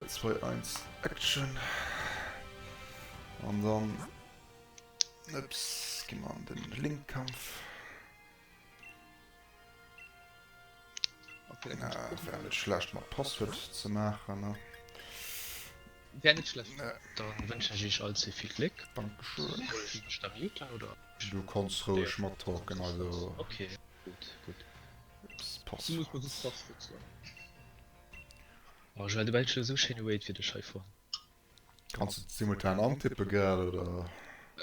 2, 1, Action! An dann, ups, gi mer an den Link-Kampf. Wär net schlecht mat Passwuert ze maachen, ne? Wär net schlecht. Dann wënschen ech iech all zwee vill Gléck. Dankeschön. Soll ech mech da muten oder? Du kanns roueg mattalken, also. Ok, gutt, gutt. Ups, Du muss mer Passwuert. just Passwuert soen. Oh Joël, du behälls elo esou schéine Raid fir dech hei vor. Kanns du simultan antippe grad oder?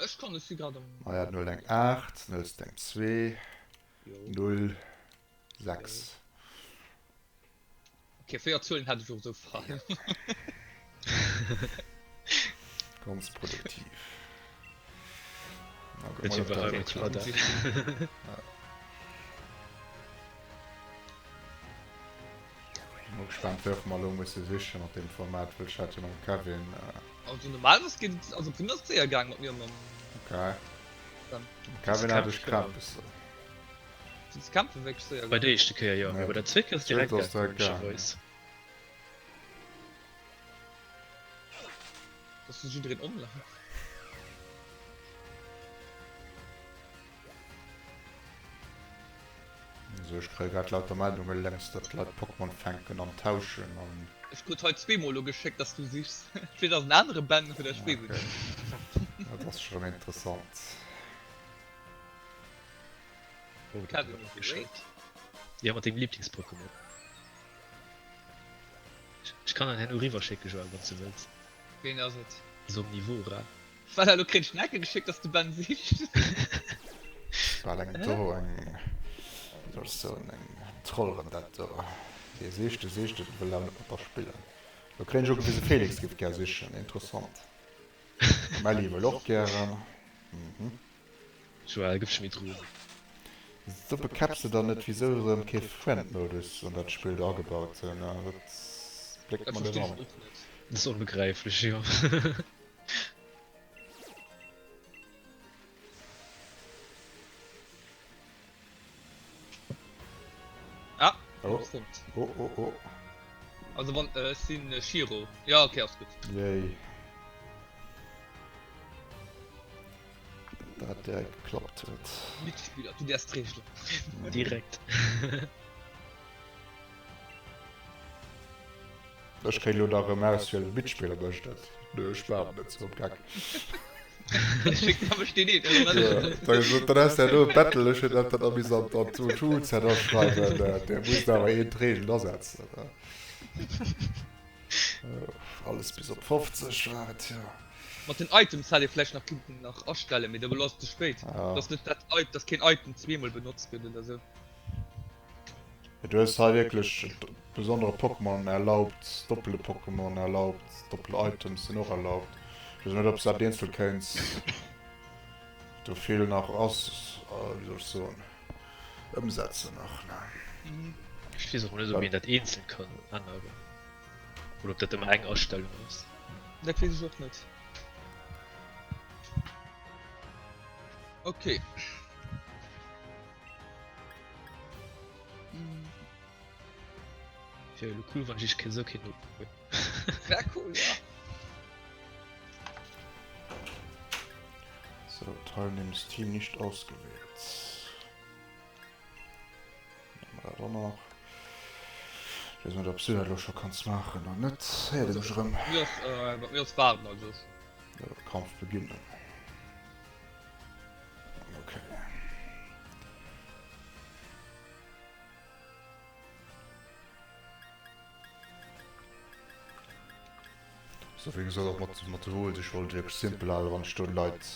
Ech kann, ech si grad am. Maja, 0 eng 8, 0 eng 2, 0 6. Ok, 4 Zuelen hat ech och esou fal. Ganz produktiv. Dat iwwerhaapt net war dat. Mol gespannt wéi mer elo musse siche mat deem Format, wëll ech hat jo mam Kevin. Also normalerweis geet et, also vun ass et séier gaang mat mir mam. Ok. Mam Kevin hat ech Krämpes. Ze kämpfe wierklech séier Bei der éischte Kéier jo, mee bei der zweeter ass direkt gaang, komischerweis. Dass du jiddereen online. Also ech kréie grad lauter Meldunge lenks, datt d'Leit Pokémon fänken an tauschen an. Ech krut hei zweemol elo geschéckt, dass du sichs. Entweder ass en anere Ben oder ech weess et net. Dat ass scho rëm interessant. Oh, dat huet mer geschéckt. Jo, mat dengem Lieblingspokémon. Ech kann en herno riwwer schécken, Joël, wann s de wëlls. Ween ass et? Somnivora. Voilà, elo kréint ech den Ecke geschéckt, dass de Ben sichs. Bal eng do, eng, wéi soll ech soen, eng Troll rëm dat do. Dee sicht, dee sicht, dee wëll awer net mat der spillen. Lo kréien ech och gewisen, Felix giff gär sichen, interessant. Melly wëll och gären, mhm. Joël, gëff ech méi Drogen. Sou bekäpps de dann net wisou se erëm kee Friend-Modus an dat Spill do agebaut hunn, dat bléckt Dat mer net verstinn ech an. och net. Dat ass onbegräiflech, jo. Ah, Oh, fonnt. oh, oh, oh. Also wann, ech sinn Shiro. Jo, ok, ass gutt. Yay. Dat dat direkt geklappt huet. Mitspieler, du däerfs d'Reegelen. Direkt. Ech kréien elo nach erëm auswielen, Mitspieler mécht dat. Nö, ech maachen net, sou am Geck. Dann ass dat elo e Battle, ech hunn dat dann amüsant an d'Toolset aschreiwen, Dir musst awer een d'Reegelen asetzen. Alles bis op 50 war et jo. Mat den Items hätt ee vläicht nach kinnten nach astellen, mee elo ass et ze spéit, dass net dat dass keen Item zweemol benotzt gëtt oder sou. Du hues hei wierklech besondere Pokémon erlaubt, doppele Pokémon erlaubt, doppel Items sinn och erlaubt. Ech weess net ob s dat eenzel kéints do vill nach ass, wéi soll ech soen, ëmsetzen nach ne. Ech weess och net ob een dat eenzel kann änneren oder ob dat ëmmer eng Astellung ass. Dat weess ech och net. Okay. Wier elo cool wann ech iech esou kéint nokucken. Wär cool, ja. So, teilnehmendes Team nicht ausgewählt. Nehmen wir dat och nach. Ich weess net, ob s du dat elo scho kanns maachen oder net. Héiert ee mech erëm? Mir ass, äh, mir ass waarm, also. Kampf beginnen. Okay. So wéi gesot och mat mat de Rules, ech wollt wierklech simpel halen, wann ech do Leit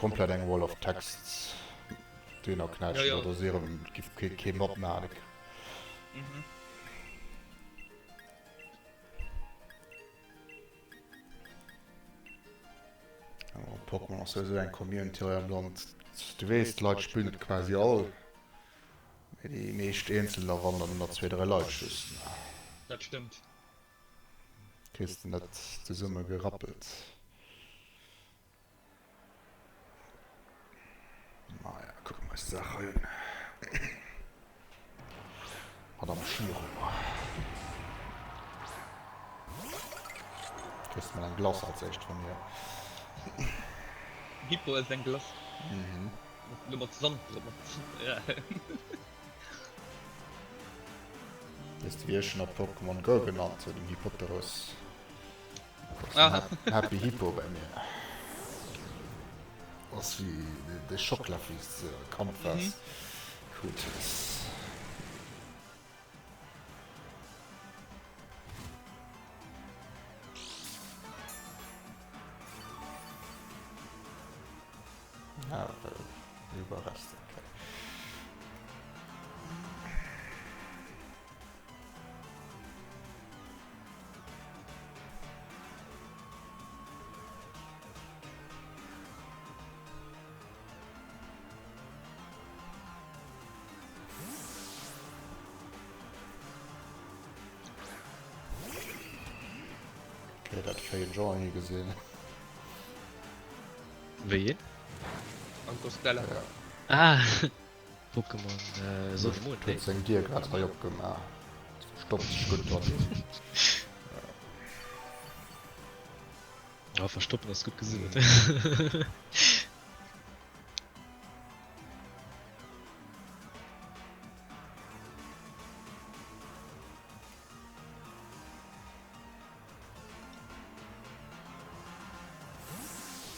komplett eng Wall of Texts dohinner knätschen, ja, ja. da si erëm giff kee kee matmaachen. Mhm. Pokémon ass souwisou eng Community hei am Land. Du weess, d'Leit spillen et quasi all, mee déi meescht Eenzeler wandern ënner zwee, dräi Leit just. Dat stëmmt. Kriss de net zesumme gerappelt. Naja, kucke mer eis d'Saach hei un. Madame Chiro. Kriss mol eng Glace als éischt vun mir. Hippo ësst eng Glace. Mhm. Lo mat Sand drop. Ja. Weess de wéi ech en op Pokémon Go genannt hunn? Den Hippopterus. Ah. Happy Hippo bei mir. Ass wéi de Schockela wéi s de Kand waars krut hues. Ah, Überreste, okay. Okay, dat Véi hunn ech och nach ni gesinn. Wéi een? Angostella. Ja. Ah, Pokémon Sonne Mond, nee. Huet seng Dier grad hei opgemaach. Verstoppt sech gutt dran. Ja, verstoppen ass gutt gesot.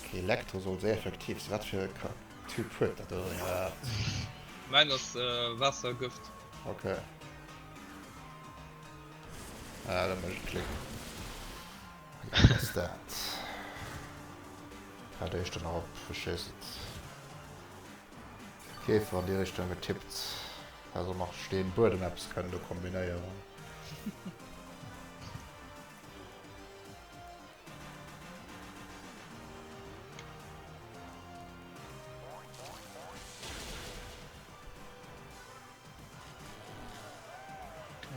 Okay, Elektro soll sehr effektiv sinn. Wat fir e Typ huet dat do iwwerhaapt? Mäin ass Waassergëft. Okay. Ah, da mécht et Klick. Wat ass dat? Hat éischter nach op, ech weess et, Käfer an déi Richtung getippt. Also nach Steen, Buedem eppes kënnen do kombinéieren.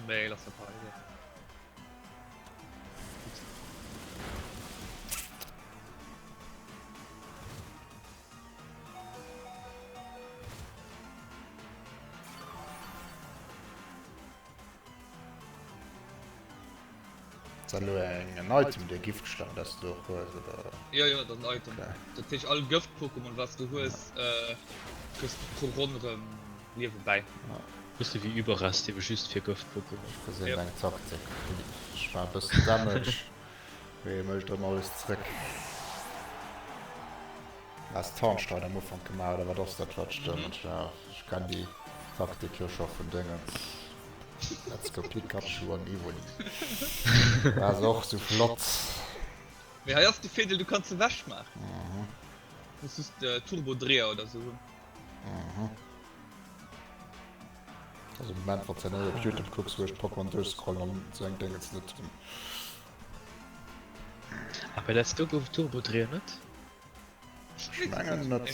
Nee, lass dat hei. Ass dat elo eng en Item dee Giftschlang dat du och hues oder? Jo jo dat ass en Item. Okay. Dat heescht all Gëft-Pokémon wat du hues kriss pro Ronn rëm Liewe bäi. Bësse wéi Überrest, ebe just fir Gëft-Pokémon. Ech gesinn deng Taktik. Ech maachen e bëssen Damage, mee e mécht erëm alles zréck. Has Tarnstein am Ufank gemaach oder wat ass dat wat stëmmt? Jo, ech kenn déi Taktik jo scho vun Déngens. Let's go Pikachu an Evoli. War se och sou flott. Mee hei ass de Virdeel, du kanns se ewech maachen. Muss just Turbodreher oder sou hunn. Mhm. Also Moment, wann du net op Youtube kucks, wou ech Pokémon duerchscrollen an sou eng Déngens net hunn. Ah, bei Let's Go gouf et Turbodreher net? Ech mengen net.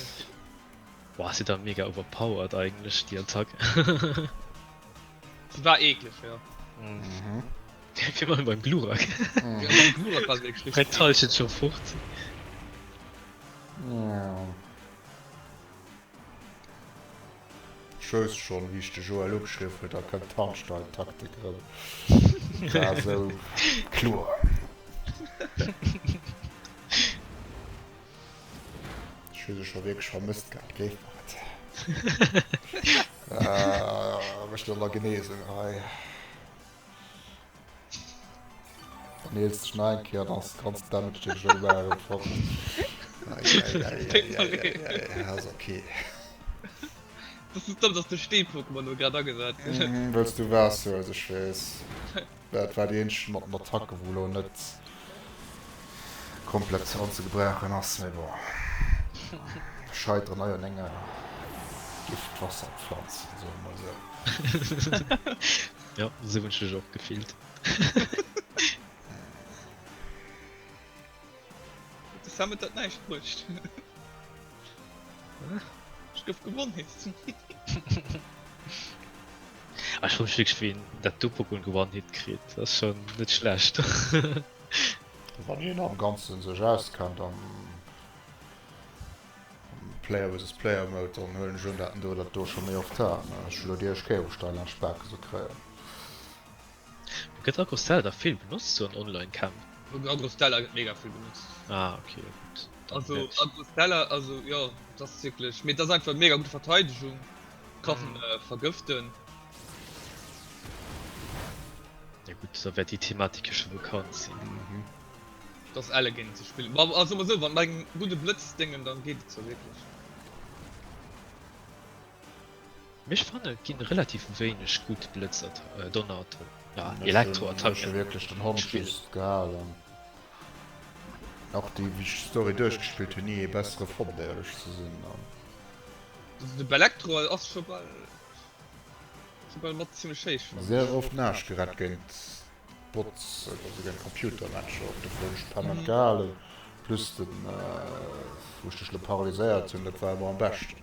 Boah, ass si da mega overpowered eigentlech, déi Attack. Si war eekleg, jo. Mhm. Fir mal beim Glurak. Ja, beim Glurak war se wierklech richtig. Brennt d'Hallschent scho fort. Ja. Ech wousst schonn, wéi ech de Joël ugeschriww hunn, da kënnt d'Handstein-Taktik erëm. War esou kloer. Ech hu se scho wierklech vermësst gehat, gleeft mer et. Mech dann der Genesung hei. Dann heels dech nach eng Kéier, dann ass de ganzen Damage deen ech elo gemaach hunn fort. Eieieiei, ass ok. Das ist domm, dass de Stee-Pokémon elo grad agesat gëtt. Mhm, wëlls du Waasser hues, ech weess. Dat war déi eenzeg mat den Attacke wou elo net komplett onzegebrauchen ass, mee bon. Scheiteren hei un enger Giftwasserpflanz, soe mer mol esou. Jo, esou hunn ech mech och gefillt. De Summit hat näischt bruecht. Ech gouf gewonn, heescht Ah, ech froe mech wierklech ween dat do Pokémon gewann hitt kritt. Dat ass schon net schlecht. Wann een am Ganzen sech auskennt am Player vs Player Mode, dann huelen ech un dat en do dat do scho méi oft hat. Ech hu lo déi éischt Kéier wou ech da laanscht Bake sou kréien. Gëtt Arcostel da vill benotzt sou an Online Kämpf? Aggrostella gëtt mega vill benotzt. Ah ok, jo gutt. Also Aggrostella, also jo, dat ass wierklech, mee dat ass einfach mega gutt Verteidegung, kann vergëften. Ja gutt, da wäert déi Thematik jo scho bekannt sinn. Dat ass elle géint ze spillen. Ma also mol sou, wann mat engem gudde Blëtzdéngen, dann geet et zwar wierklech. Mee ech fannen et ginn relativ wéineg gutt Blëtz-, Donner-, ja Elektro-Attacken. Ech hu wierklech den Hond just gehalen. Och déi wéi ech d'Story duerchgespillt hunn, ni ee bessere fonnt éierlech ze sinn. De Belektro ass scho bal scho bal mat zimmlech héich fannen ech. Sehr oft Naasch gerett géint Bots, also géint Computermatcher och, dofir hunn ech permanent gehalen, plus den wou ech dech lo paralyséiert hunn, dat war ëmmer am beschten.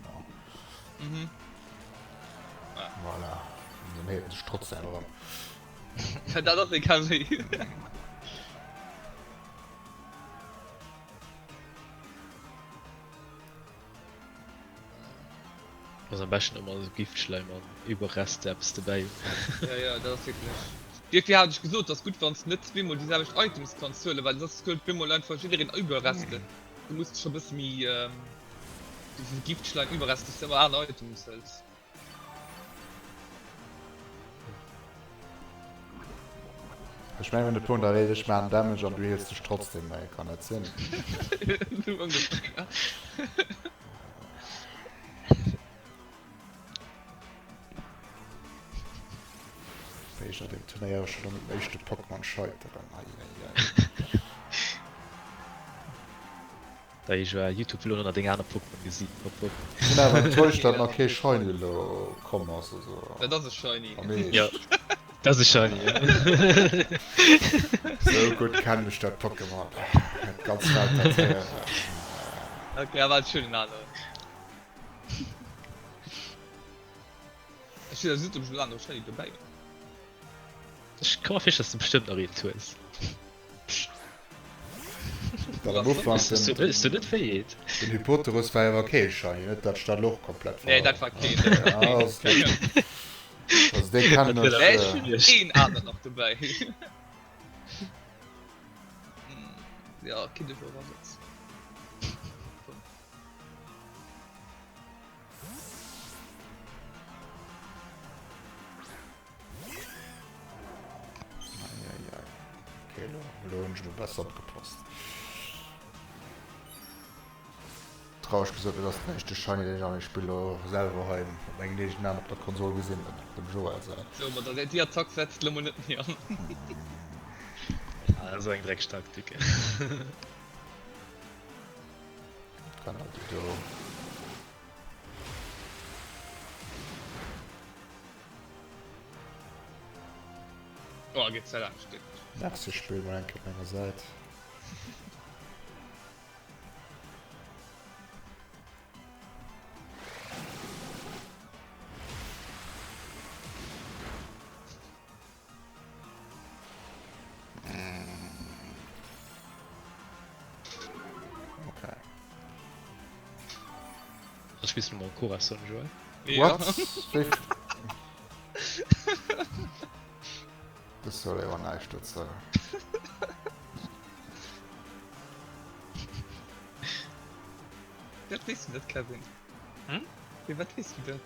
Voilà, an dann héiert en sech trotzdem erëm. Dat ass egal wéi. Ass am beschten ëmmer esou Giftschleim an Überreste eppes dobäi hunn. Ja ja dat ass wierklech. Duerfir hat ech gesot ass gutt wanns de net zweemol déi selwecht Items kanns huelen, well soss huelt bemol einfach jiddereen Überreste. Du muss scho bësse méi Giftschleim Überreste dass de ëmmer aner Items hëls. Ech mengen de Punkt erreecht, ech maan Damage an du heels dech trotzdem méi, kann dat sinn? Sou ongeféier. Wéi ech an deem Turnéier schon um éischte Pokémon scheiteren, ei ei ei. Dei Joa, Youtube wëll och nach deng aner Pokémon gesinn, hopp hopp. Sinn awer enttäuscht dat nach kee Shiny elo komm ass, also Dat ass e Shiny. am Eescht. Jo, dat ass e Shiny, jo. Sou gutt kennen ech dat Pokémon, dat ganz Welt dat héieren. Ok, awer en schönen aneren. Ech weess awer net ob ech elo anere Shiny dobäi hunn. Ech ka mer virstellen dass de bestëmmt nach eent hues. Dann am Ufank den, Hues du net wéi eent? Den Hypoterus war awer kee Shiny, net dat ech dat elo och komplett Nee, dat war keen. Ah, ass gutt. Also dee kennen ech. Nee, ech hunn een aneren nach dobäi. Ja, kinnt ech och erasetzen. Eieiei. Okay, elo, elo hunn ech mol besser opgepasst. Traureg gesot, dat ass den éischte Shiny, deen ech an dem Spill elo selwer hei mat mengen eegenen Aen op der Konsol gesinn hunn, dem Joël säin. So, ma da, déi Attack setzt elo mol net méi an. Ah, esou eng Dreckstaktik. Kann halt déi do. Oh, geet ze laang Stéck. Merci Spill mol eng Kéier op menger Säit. Okay. Was spielst du mal Corazon, Joel? What? Das soll awer näischt dozou. Dat weess du net, Kevin. Hm? Fir wat weess du dat?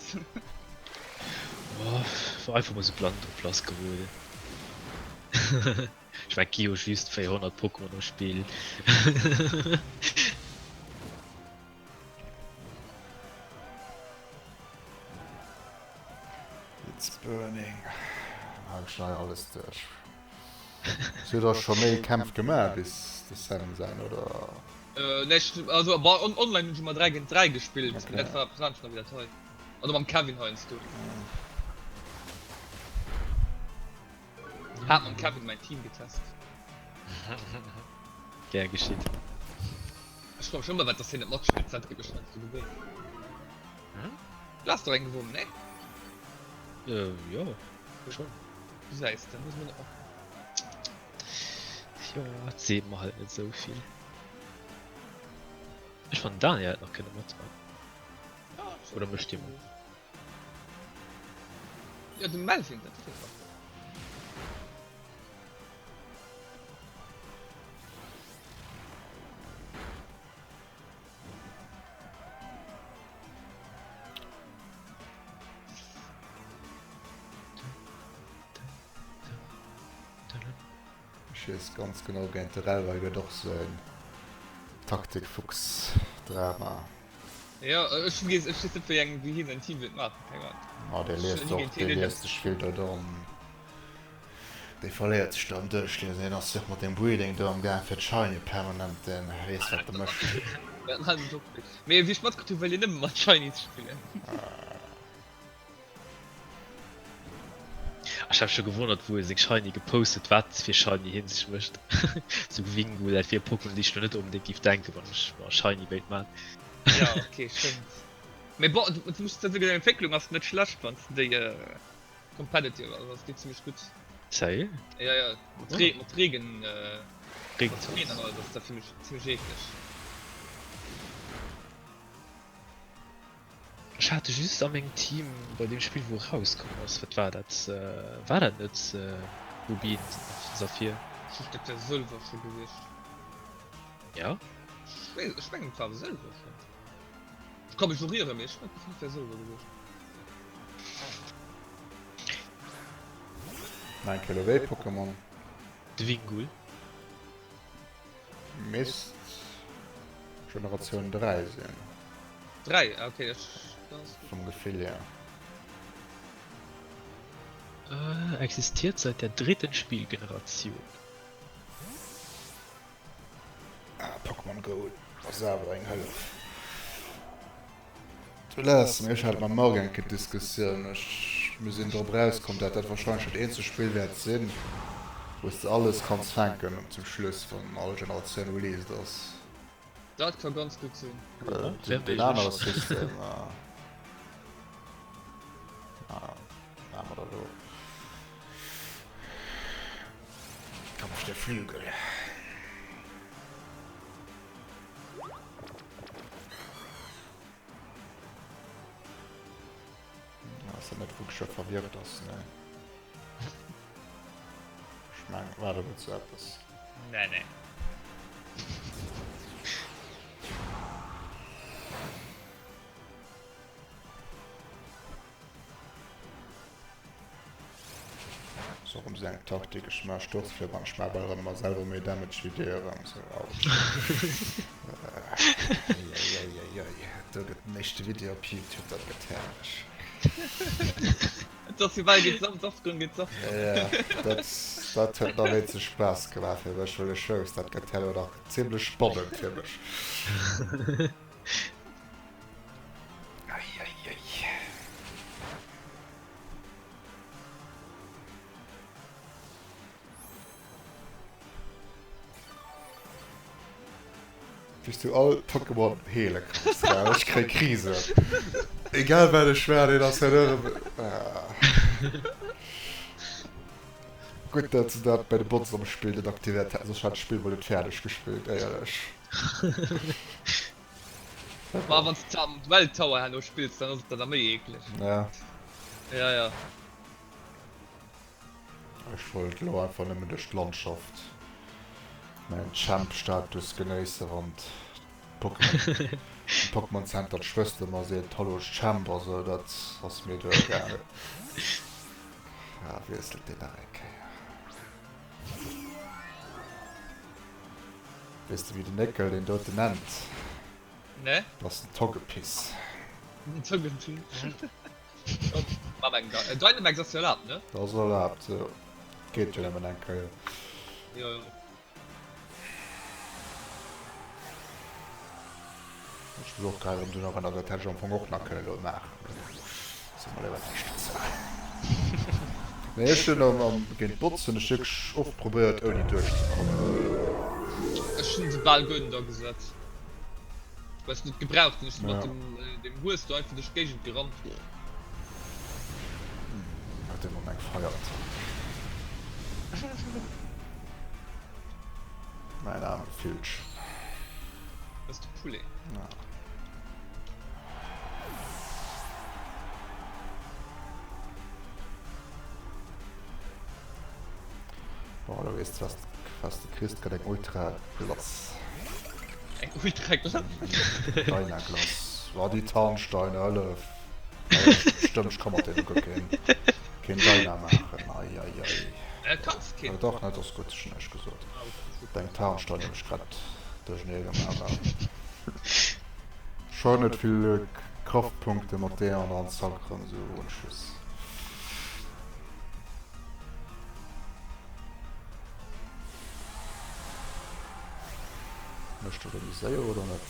Oh, war einfach mol sou blann drop lass geroden. Ech mein, gi jo just 400 Pokémon am Spill. It's burning. Hal ech hei alles duerch. Si huet och scho méi Kämpf gemaach bis de Sam säin, oder? Nee, ech, also bah, on online hunn ech ëmmer 3 géint 3 gespillt, okay. Dat war eppes anescht nach wéi dat hei. Also mam Kevin heiansdo. Hat mam Kevin mäin Team getest. Gär geschitt. Ech froe mech ëmmer wat dass hien net matspillt, dat gëtt mech heiansdo gewéint. Hm? Du has dach eng gewonnen, nee? Äh, jo, schon. Du säis, da muss mer net matmachen. Jo, et seet mer halt net esou vill. Ech fannen Daniel hätt nach kënne matman. Oder mécht dee mat? Jo, de Melvin, dat ass einfach. Ech weess ganz genau, géint de Relwei gëtt och sou en Taktikfuchs-Drama. Jo, ech weess, ech weess net wéi eng, wéi hien säin Team wéilt maachen, keng Ahnung. Ma dee liest och, dee liest sech vill do dran. Dee verléiert sech do am Duerchliesen. Deen ass jo och mat deem Breeding do am Gaang fir d'Shiny permanent, deen weess wat e mécht. Dat hat ech och gesinn. Mee wéi ech matkritt hunn, wëll hien nëmme mat Shinies spillen. Ech hat mech scho gewonnert wou e seng Shiny gepost huet, wat fir Shiny hien sech mécht. Sou Wingull, dat wier e Pokémon un déi ech lo net onbedéngt géif denken wann ech mer Shiny wéilt man. Ja ok stëmmt. Mee bon du muss soen deng Entwécklung ass net schlecht wanns de déi competitive also ass déi zimmlech gutt. Sérieux? Ja ja mat Ree mat Regen mat Reen an alles ass dat zimmlech zimmlech eekleg. Ech hat just a mengem Team bei deem Spill wou erauskomm ass, wat war dat, war dat net Rubin Saphir? Ech dat wär Sëlwer scho gewiescht. Ja? Ech mengen et war awer Sëlwer schonn. Ech ka mech och ieren, mee ech mengen et wär Sëlwer gewiescht. Nach eng Kéier elo wéi Pokémon? De Wingull. Misst Generatioun 3 sinn. 3, ah ok, ech dann ass gutt. Vum Gefill hier. Existiert seit der dritten Spielgeneration. Ah, Pokémon Go ass awer eng Hëllef. Du lass, mee ech hat mam Marc eng Kéier d'Diskussioun, ech, mir sinn drop erauskomm, dat dat wahrscheinlech dat eenzegt Spill wäert sinn, wou s de alles kanns fänken zum Schluss, wann all Generatioun released ass. Dat ka ganz gutt sinn. Deen anere System, ah, maache mer dat elo. Kampf der Flügel. Ass dat net wou scho verwirrt ass ne? Ech meng war dat net sou eppes. Nee nee. Ass och erëm sou eng Taktik, ech maache Sturzflug an ech maache bal erëm ëmmer selwer méi Damage wéi dir erëm sou, ouch. Eieieiei, do gëtt den éischte Video op Youtube, dat gëtt herrlech. Et ass jo bal geet saft, saft geet saft. Jo, dat, dat huet nach wéinstens Spaass gemaach fir mech, well ech wousst, dat gëtt herno nach zimlech spannend fir mech. Eieiei. Wéis du all Pokémon heele kanns, gell? Ech kréi Krisen. Egal wat ech maachen, deen ass herno erëm. Gutt, datt se dat bei de Bots am Spill net aktivéiert hätten, soss hätt ech d'Spill mol net fäerdeg gespillt, éierlech. Ma wann s de am Duell Tower herno spills, dann ass et dann nach méi eekleg. Ja. Ja, ja. Ech wollt elo einfach nëmmen duerch d'Landschaft mäin Champ-Status genéissen, wann d'Pokémon am Pokémon Center d'Schwëster mer seet, Hallo Champ, also dat ass mir duergaangen. Ah, wiesselt deen nach eng Kéier. Weess de wéi den Néckel deen doten nennt? Nee. Dat ass den Togepiss. Den Togepiss. Mam engem Dy Dynamax ass jo erlaabt, ne? Dat ass erlaabt, jo. Geet jo nëmmen eng Kéier. Jo, jo. Ech muss och grad erëm drun erënnert, dat hätt ech am Fong och nach kënnen elo maachen. Soe mer léiwer näischt dozou. Nee, ech hunn am, am, géint d'Bots hunn ech wierklech oft probéiert ouni duerchzekommen. Ech hunn se bal guer net agesat, well ech se net gebraucht hunn. Ech sinn mat dem, dem Hues do einfach duerch d'Géigend gerannt. Hat ëmmer eng Feierattack. Mäin aarme Villchen. Das ist de Poulet. Ja. Bon, du weess, was, was du kriss, gëtt eng Ultra Glace. Eng Ultra Glace? Deiner Glace. War déi Tarnsteine, hëllef. Stëmmt, ech ka mat deene guer keen, keen Deiner maachen. Ei, ei, ei. Äh, kanns keen. Keen. Dach, net ass gutt, ech hunn näischt gesot. Deng Tarnstein hunn ech grad duerchenee gemaach. Scho net vill Kraftpunkte mat deeër an dann zack erëm esou Unschluss. Mécht dat elo séier oder net?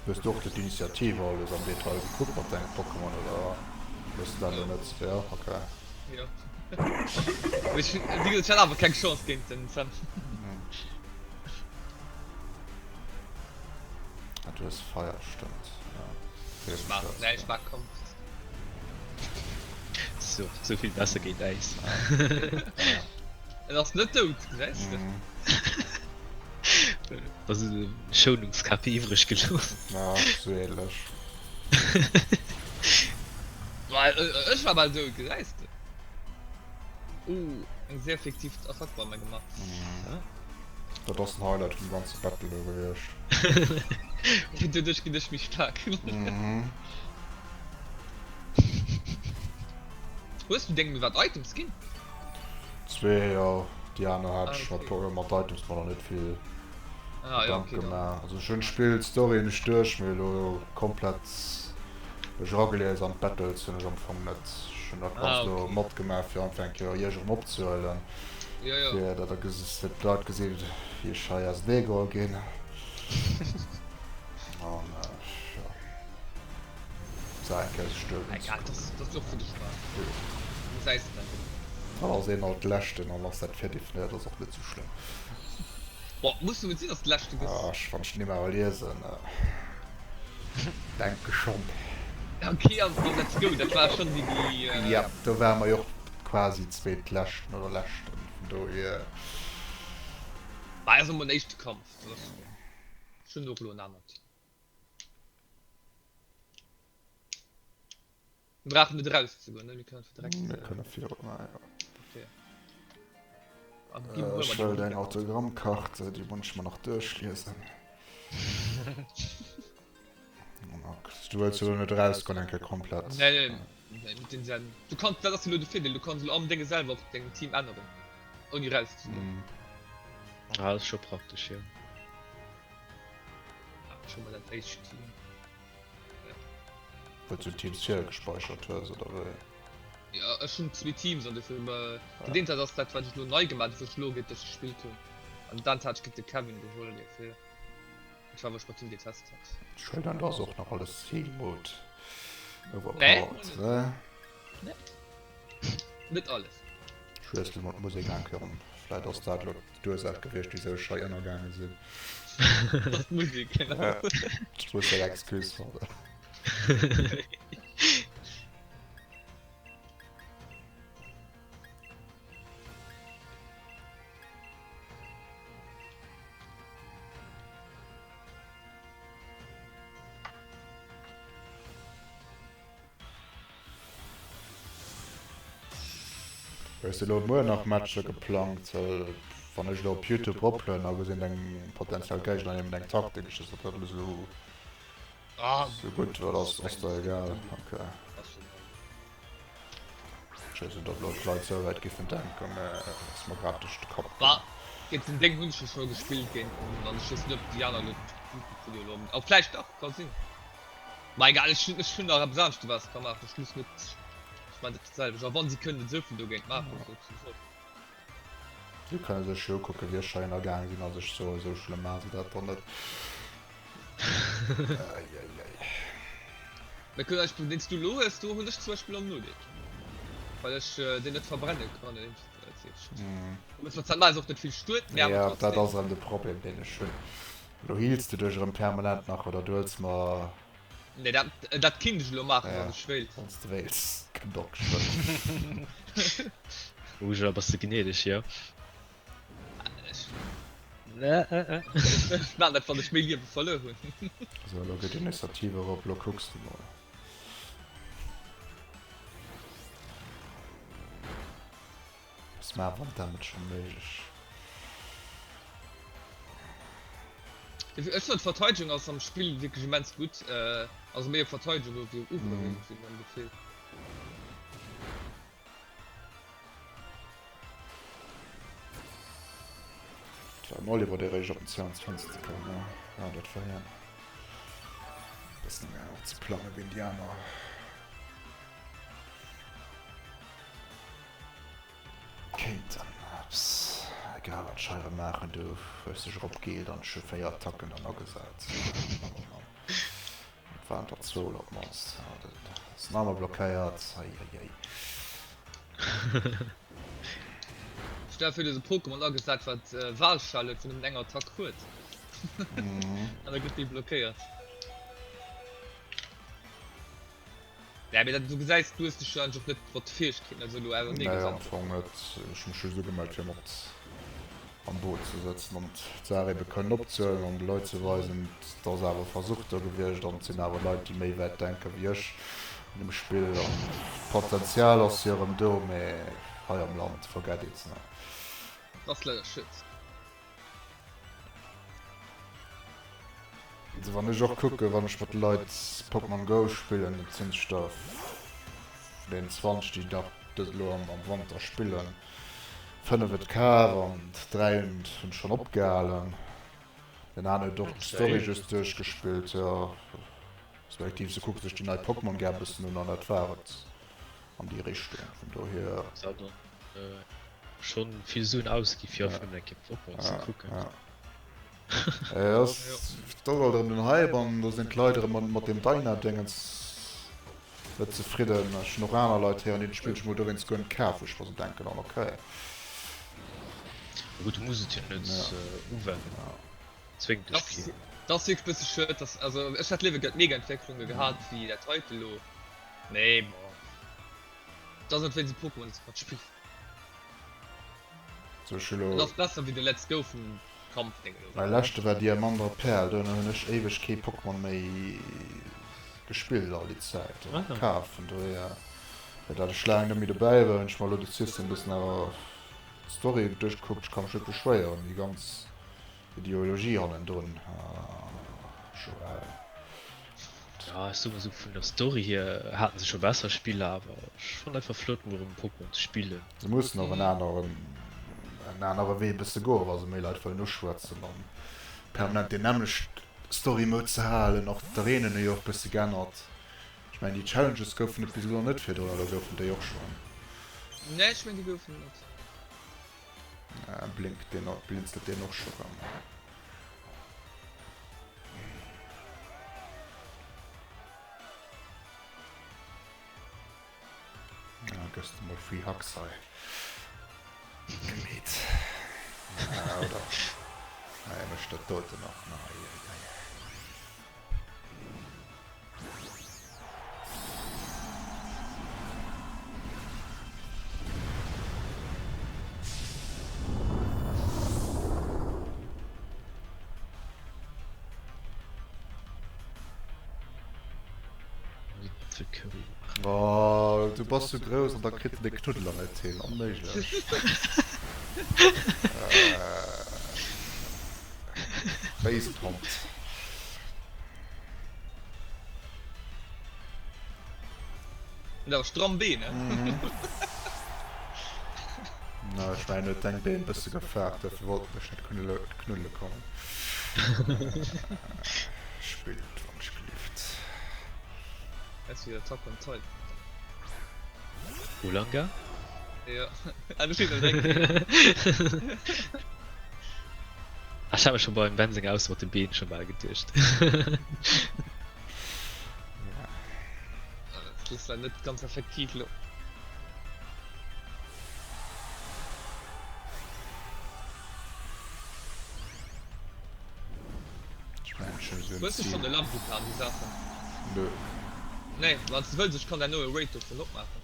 Hues du och d'Initiative alles am Detail gekuckt mat dengem Pokémon oder hues de dat elo net? Jo, ok. Jo. Mee ech hunn, wéi gesot, ech hat awer keng Chance géint den Sam. Ah, du hues Feier, stëmmt. Ja. Ech mag, nee, ech mag Kampf. So, sou vill besser géint Äis. En ass net dout, gesäis de. Ass e Schounungs-KP iwwreg gelooss. Ja, sou ähnlech. Ech war bal dout, gesäis de. Oh, eng sehr effektiv Attack bei mir gemaach. Dat ass den Highlight vum ganze Battle do gewiescht. Doduerch ginn ech méi staark. Hues du deng wat Items ginn? Zwee jo, déi aner hat ech mat mat Items mer nach net vill Gedanke gemaach. Also ech hunn d'Spill, d'Story hunn ech duerch, mee elo komplett mech eragelies an d'Battles hunn ech am Fong net. Ech hunn dat Ganzt elo matgemaach fir einfach eng Kéier iech erëm opzehuelen, fir datt der fir d'Leit gesinn wéi ech hei auserneegeholl ginn. An jo. Egal, das, das ist och fir de Spaass. Du gesäis et dann. Dann ass een alt leschten an ass dat virdefinéiert, ass och net sou schlëmm. Boah, muss du net sinn, dass de leschte gëss. Ach, wann ech d'Nimm awer liesen, denke schonn. Ok, an an let's go, dat war schonn déi déi. Yep, do ware mer jo och quasi zweetleschten oder leschten, vun dohier. War jo mol en éischte Kampf, dat ass schonn och elo en anert. Mir brauchen net erauszegoen, ne? Mir kënnen einfach direkt. Mir kënne virun, ah, ja. Okay. Äh, ech wëll deng Autogrammkarte, déi muss ech mer nach duerchliesen. Du wëlls jo net erausgoen eng Kéier komplett. Nee, nee, nee, mit den Sen. Du kanns, dat ass jo elo de Virdeel, du kanns elo am Dénge selwer och deng Team änneren, ouni erauszegoen. Mm. Ah, dat ass scho praktesch, jo. Schon mal dat éischt Team. Well du Teams virgespeichert hues oder wéi? Ja, ech hunn zwee Teams an dofir äh, dat eent dat ass dat wat ech lo nei gemaach hunn, wou ech lo géint dech gespillt hunn. An dat hat ech géint de Kevin geholl dofir. Dat war wou ech mat him getest hat. Schön, dann ass och nach alles Heal Mode overpowered, ne? Nee. Net alles. Ech wiessele mol d'Musek eng Kéier ëm. Vläit ass dat elo d'Ursaach gewiescht, wisou ech hei ënnergaange sinn. Dat ass d'Musek, genau. Ech muss eng Excuse fannen. Hues de elo muer nach Matcher geplangt? Well wann ech elo op Youtube roplueden a gesinn deng potenziell Géigner nemen deng Taktik, ech weess net ob dat elo sou sou gutt war, ass ass der egal? Ok. Ech weess net ob elo d'Leit sou wäit giffen denken, mä ass mer grad duerch de Kapp gaangen. Géint den Deng hunn ech jo scho gespillt géint en an ech weess net ob déi aner elo d'Youtube-Video elo, oh vläicht dach, ka sinn. Ma egal, ech hunn ech hunn nach eppes anescht wat ech ka maachen. Ech muss net, ech man dat selwecht. A wann si kënnen net esou vill dogéint maachen, sou ze soen. Si kënne sech jo ukucken, wéi ech heihinner gaang sinn a sech soen, esou schlëmm maache se dat dann net. Eieiei. Mä kuck, Beispill deen s du elo hues, do hunn ech zum Beispill en Nodeel, well ech deen net verbrenne kann. Dat heescht, do muss mer zwar, maache se och net vill Schued, mä awer Jo, dat trotzdem. ass erëm de Problem, deen ech hunn. Lo heals de dech erëm permanent nach oder du hëls mer. Nee dat dat kinnt ech elo maachen wann ech wéilt. Wanns de wéils, kënnt och geschwënn. Rouge da bass de gnädeg jo. Ech maan dat wann ech méi Liewe verluer hunn. Sou elo geet d'Initiative erop, lo kucks de mol. Ass mer awer am Damage schon méiglech. Ech soen d'Verteidegung ass am Spill wierklech immens gutt, also méi op Verteidegung wéi op Ugrëff iergendwéi mam Gefill. War den Oliver dee réischt op den 22 koum, ne? Ja, dat war hien. Bëssen och ze plange wéi déi aner. Kéinten eppes, egal wat ech hei erëm maachen, du hues dech eropgeelt an ech hu 4 Attacken dann agesat. Mann oh Mann. Et waren der zwou oder op d'mannst. Dat ass nach emol blockéiert. Ei ei ei. Stell dir vir, du hues e Pokémon agesat wat Walschell huet, wou nëmmen eng Attack huet. An da gëtt déi blockéiert. Ja, mee dat, du gesäis, du hues dech jo eigentlech och net mat Fäegkeeten also elo ausernee Nee, am gesat. Fong net. Ech hu mech just ugemellt fir mat am Boot ze sëtzen an d'Saach ebe kënnen opzehuelen an de Leit ze weisen, et ass awer e Versuch do gewiescht an et sinn awer Leit, déi méi wäit denke wéi ech an dem Spill an d'Potenzial ass jo erëm do, mee hei am Land, forget it, ne. Dat ass leider schued. Also wann ech och kucken, wann ech mat de Leit Pokémon Go spillen, et sinn sech der vun deenen 20 déi dach dës elo am Wanter spillen, 5 et kaf an 3 hunn schonn opgehalen. Den aneren huet och d'Story just duerchgespillt, jo respektiv se kucke sech déi nei Pokémon gär bëssen un an dat war et an déi Richtung. Vun dohier. Schon vill Suen ausgi fir einfach nëmmen eng Kéier Pokémon ze kucken. Et ass do alt erëm den Hype an do sinn d'Leit erëm mat deem Dyna-Dingens net zefridden. Ech hunn och aner Leit héieren, déi d'Spill sech mol dowéinst guer net kaf, wou ech mer sou denken, an okay. Ma gutt, du muss et jo net uwenden, zwéngt dech keen. Dat ass wierklech bësse schued, dass, also ech hätt léiwer gär d'Mega-Entwécklunge gehat wéi dat heite lo, mee bon. Dat ass net wéinst dem Pokémon, dat s grad spills. So, ech hu lo. Dat ass besser wéi de Let's Go vum Kampfdéng elo. Mäi leschte war Diamant a Perl, duerno hunn ech éiweg kee Pokémon méi gespillt all déi Zäit oder kaf. Vun dohier, well dat ech laang net méi dobäi war, hunn ech mer elo de System bëssen awer d'Story duerchgekuckt. Ech ka mech net beschwéieren, déi ganz Ideologie hannendrun, Joël. Ja ech soe mol sou, vun der Story hier haten se scho besser Spiller, awer ech fannen einfach flott mol erëm Pokémon ze spillen. Se mussen och en aneren en anere Wee bësse goen, wa se méi Leit wëllen uschwätzen an permanent deen nämmlecht Story Mode ze halen. Och d'Arenen hu jo och bësse geännert. Ech mengen déi Challenges goufen et bis elo net virdrun, oder goufen déi och schonn? Nee ech mengen déi goufen et net. Blinkt deen och, blinzelt deen och scho rëm? Ah, gëss de mol Free Hugs hei gemeet. Ah, oder? Ah, er mécht dat doten nach. Na, ei, ei, ei. Oh, du bass sou grouss an da kritt en de Knuddeler net hin. Onméiglech. Facepalmt. Huet awer stramm Been, ne? Na, ech mengen, huet deng Been bësse gefaart, dofir wollt en dech net knuddele kommen. Spillt wann ech gelift. Ass wéi Attack on Titan. Ulanga? Jo, ah du stees am Dreck. Ech hat mir scho beim Ben seng Ausso mat de Been scho bal geduecht. Dat ass leider net ganz effektiv lo. Hues du schon de Lampitan déi Saachen? Nö. Nee, wanns du wëlls ech kann derno e Raid dovun opmaachen.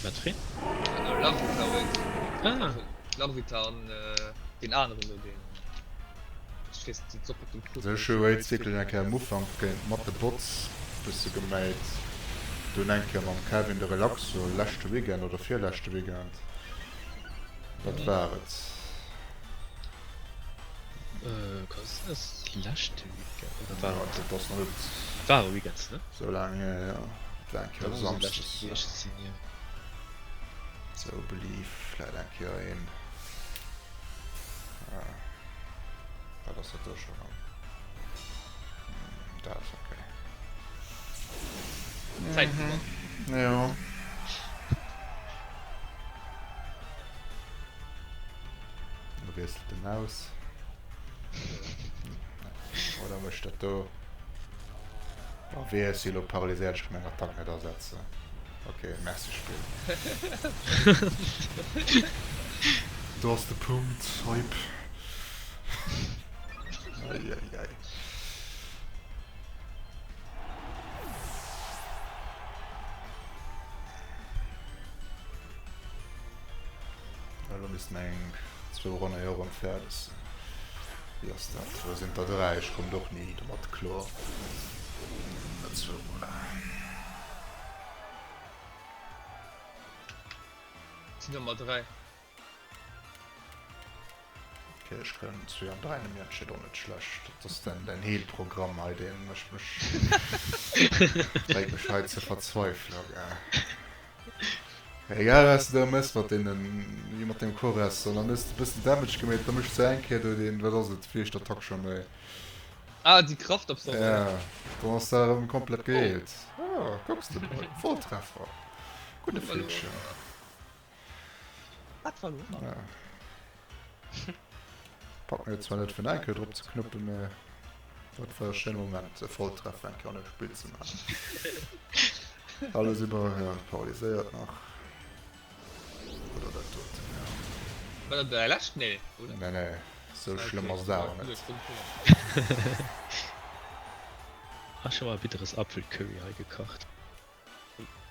Wat fir een? Larvitar Raid. Ah. Larvitar an deen aneren do deen ech weess net déi Zopp mat dem Krut. Ech hu Raids wierklech eng Kéier am Ufank géint mat de Bots bësse geméit, dunn eng Kéier mam Kevin de Relaxo leschte Weekend oder virleschte Weekend. Dat war et. Kann sinn dass leschte Weekend oder war Ja, et dat ass nach net war e Weekend ne? sou laang hier, jo. Dat war eng Da Kéier muss et leschte Samsdes. gewiescht sinn, jo. Sou belief vläit eng Kéier een. Wat ass dat do scho rëm? Dat ass ok. Zäit gewonnen. Jo. Lo wiesselt en aus. Oder mécht dat do. Oh wéi ech si lo paralyséiert, ech kann meng Attack net asetzen. Ok, merci Spill. Do ass de Punkt, Hype. Eieiei. Elo missten eng zwou Ronne jo erëm fäerdeg sinn. Wéi ass dat? Oder sinn et der 3? Ech kommt och ni domat kloer. Net zwou Ronnen. Et sinn ëmmer 3. Ok, ech kréien 2 an 3 nemmi an steet och net schlecht. Dat ass dann däin Heelprogramm hei, deen mécht mech, bréngt mech hei zur Verzweiflung. Egal wat s de do mëss mat deenen, wéi mat deem Kores, an dann hues de bëssen Damage gemeet, da méchs de eng Kéier do deen, wat ass et, Fliechtattack schon méi. Ah, déi Kraftabsorber. Ja, dann ass dat erëm komplett geheelt. Ah, kucks de mol, Volltreffer. Gudde Villchen. Dat war lo. Ja. Packt mir zwar net vun Enkel drop ze knuppen, mee dat war e schéine Moment, e Volltreffer eng Kéier an engem Spill ze maachen. Alles iwwer, ja, paralyséiert nach. Oder dat doten, ja. War dat däi lescht? Nee, oder? Nee, nee, sou schlëmm ass et awer net. Ech hu mer e bitteres Apfelcurry hei gekacht.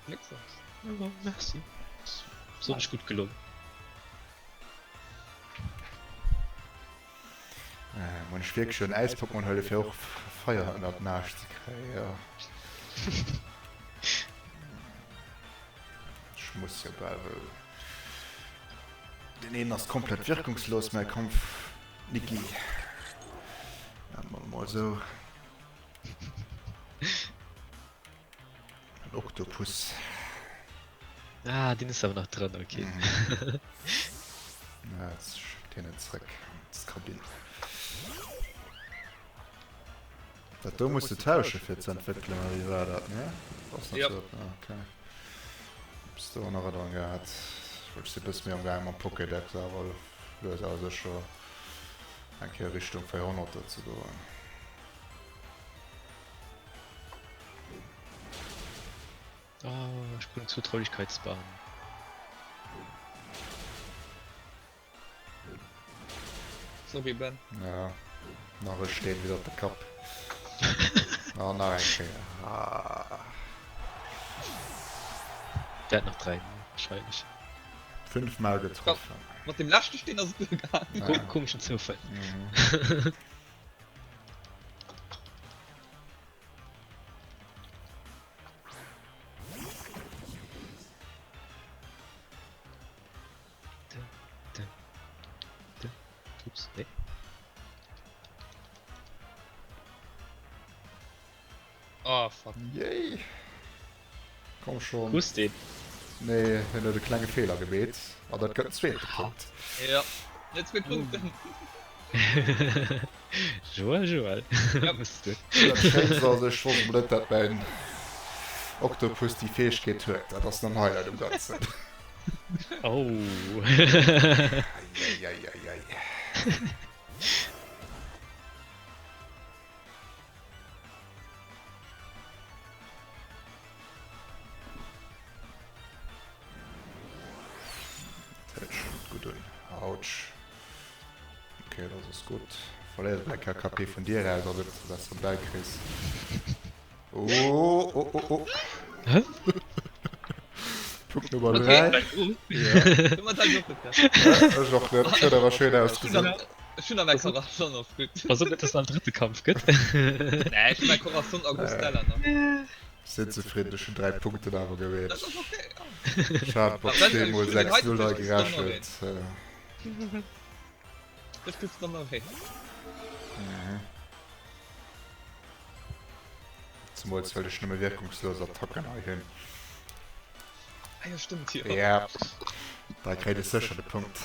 Gléckwonsch. Jo, merci. Ass besonnesch gutt gelongen. Muss ech wierklech en Äis-Pokémon huelen, fir och Feier ënnert den Aarsch ze kréien? Jo. Ech muss jo bal, well deen een ass komplett wirkungslos, mäi Kampf Niki. Nenne mer e mol esou. En Oktopus. Ah, deen ass awer nach dran, ok. Mhm. Ja, jetzt schickt hien et zréck an d'Kabinn. Dat do muss du tausche fir ze entwéckelen, oder wéi war dat, ne? Ass net Ja. so, ah, okay. Bist du och nach dran gehat. Ech si bësse méi am gaange mam Pokédex, awer lues awer sécher eng Kéier Richtung 400er ze goen. Oh, ech krut en Zutraulichkeitsban. Sorry Ben. Ja, nach e Steen widder de Kapp. Oh, nach eng Kéier. Ah. Der hat nach 3 wahrscheinlech. Fünfmal getroffen. Mat dem leschte Steen ass et duer gaangen. Ja. Komischen Zoufall. Mhm. Ups, nee. Oh, fuck. Yay! Komm schon. Hues deen? Nee, hien huet e klenge Feeler gemeet. An dat gëtt den zweete Punkt. Ja, net zwee Punkten. Joël, Joël. Ja. Muss du. Dat Schéinst ass, ech wosst emol net, dat mäin Oktopus déi Fäegkeet huet. Dat ass den Highlight um Ganzen. Oh. Eieieiei. Dat hält scho net gutt un. Autsch. Ok, dat ass gutt. Verléiers bal keng KP vun dir aus, also dass du besseren Bäll kriss. Oh, oh, oh, oh. Hä? Punkt Nummer Okay. 3. Ja. Domat hat ech och net gerechent. Ja, ech och net. Huet awer schéin ausgesinn. Ech hunn nach mäi Corazon, ass gutt. Pass op, net dass en am drëtte Kampf gëtt. Nee, ech hunn mäi Corazon a Gustella nach. Sinn zefridden, ech hunn 3 Punkten awer gemeet. Dat ass ok, ja. Ech hat mat Wenn, 2 ech mol hunn den 6 heiten 0 hei Dësch kriss du dann nach een. gerechent. Dësch kriss du dann nach een. Zemools well ech nëmme wirkungslos Attacken hei hunn. Ah jo, stëmmt jo. Ja, da kréit ech sécher de Punkt.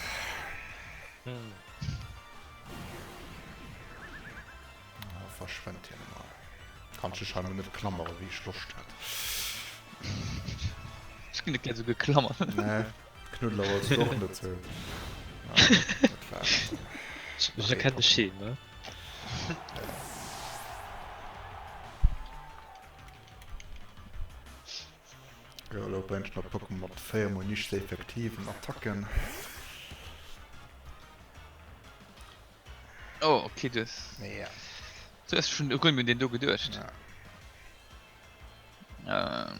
Verschwënnt hien emol. Kann ech dech hei mol net klammere wéi ech Loscht hätt. Ech ginn net gär sou geklammert. Nee, Knuddler wollts du och net hunn. Dat war Ech erkennen de Schema. Jo, elo bréngt ech mer Pokémon mat 4 mol nicht sou effektiven Attacken. Oh, okay, du hues. Ja. Du hues schon guer net méi un deen do geduecht. Ja. Ähm.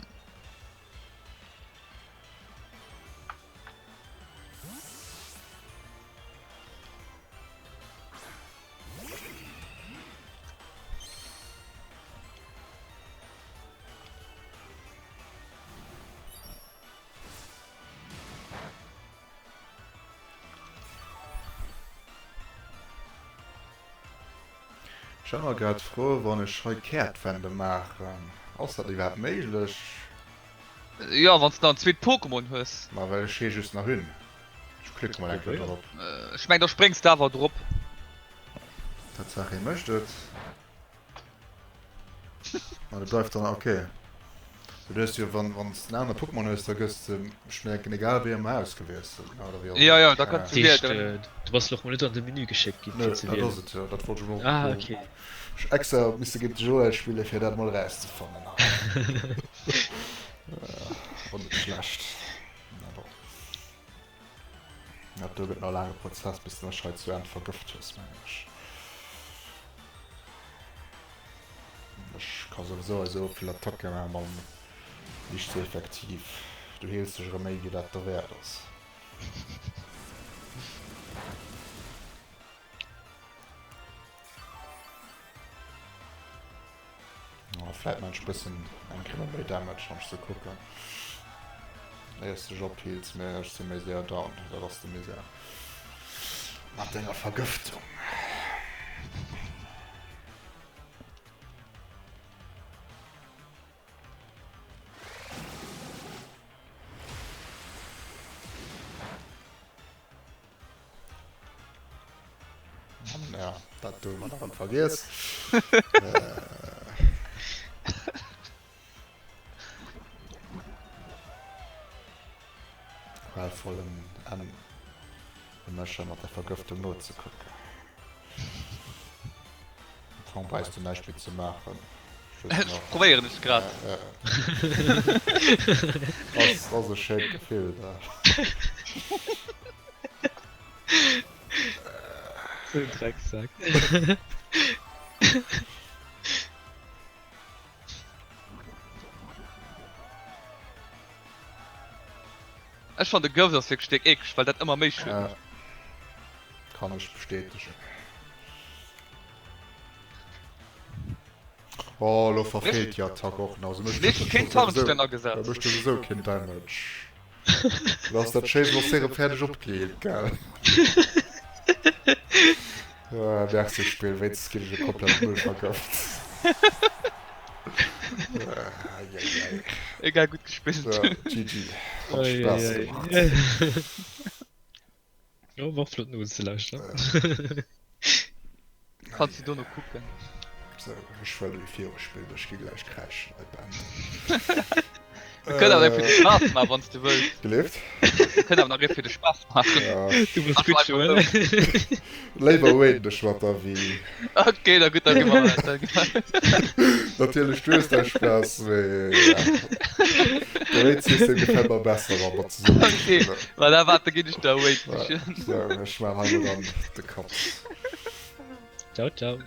Ech war mer grad froen, wann ech hei Kehrtwende maachen, ass dat iwwerhaapt méiglech? Jo, wann s de nach en zweet Pokémon hues. Ma well ech hee just nach hunn. Ech klicke mol eng Kéier drop. Ech meng da spréngs de awer drop. Tatsaach, hie mécht et. Ma de bleift dann, ok. Du hues jo, wann wann s de en anere Pokémon hues, da gëss de, ech mengen, egal wéi ëmmer ausgewiesselt, ne, oder wéi ass Jo, et? jo, da kanns du Heescht, wielen. du bass lo och mol net an de Menü geschéckt ginn, Nö, fir ze dat wielen? ass et jo, dat wollt ech mol och Ah, froen. ok. Ech extra misse géint de Joël spillen, fir dat mol erauszefannen hei. War net schlecht. Mä bon. Dat do gëtt nach e laange Prozess, bis de mech hei zu Enn vergëft hues, mengen ech. Ech ka souwisou hei sou vill Attacke maachen, ma nicht sou effektiv. Du heels dech erëm méi wéi dat derwäert ass. Oh, vläit man ech bëssen eng Kéier méi Damage, wann ech sou kucken. Éiers de dech opheels, mä ech si méi séier down. Dat ass de Misär mat denger Vergëftung. Ja, dat do hu mer nach vergiess. Qualvollen Enn de Mécher mat der Vergëftung nozekucken. Am Fong brauchs du näischt méi ze maachen. Ech probéieren ech grad. Ass ass e schéint Gefill dat. Sou en Drecksack. Ech fannen de Ghost ass wierklech déck eklech well dat ëmmer méi schued mécht. Kann ech bestätegen. Oh lo verfeelt déi Attack och nach. Mir hu keen Tarnstern agesat. Da mécht de souwisou keen Damage. Lo ass dat schéi Sorciere fäerdeg opgeheelt, gell? Merci Spill, wéinstens ginn ech e komplett Müll vergëft. Egal, gutt gespillt. Ja, GG. Hat Spaass gemacht. Jo, war och flott nozelauschteren. Kanns du dono kucken. Sou, ech wëll elo viru spillen, ech gi gläich kräischen hei beenden. Mir kënnen awer nach ee fir de Spaass maachen, wann s du wëlls. Gelift? Mir kënnen awer nach ee fir de Spaass maachen. Ja. Du bass gutt, Joël. Léiwer waiten ech mat der wéi. Ok, da gutt, da gi mer dat. Da gi mer. Natierlech, du hues däi Spaass, mee ja. De Raid-System gefält mer besser, wa mer zesummen Ok, spillen. ma da waart, da ginn ech der Raid sichen. Sou, ech maachen hei mol dann de Cut. Ciao, ciao.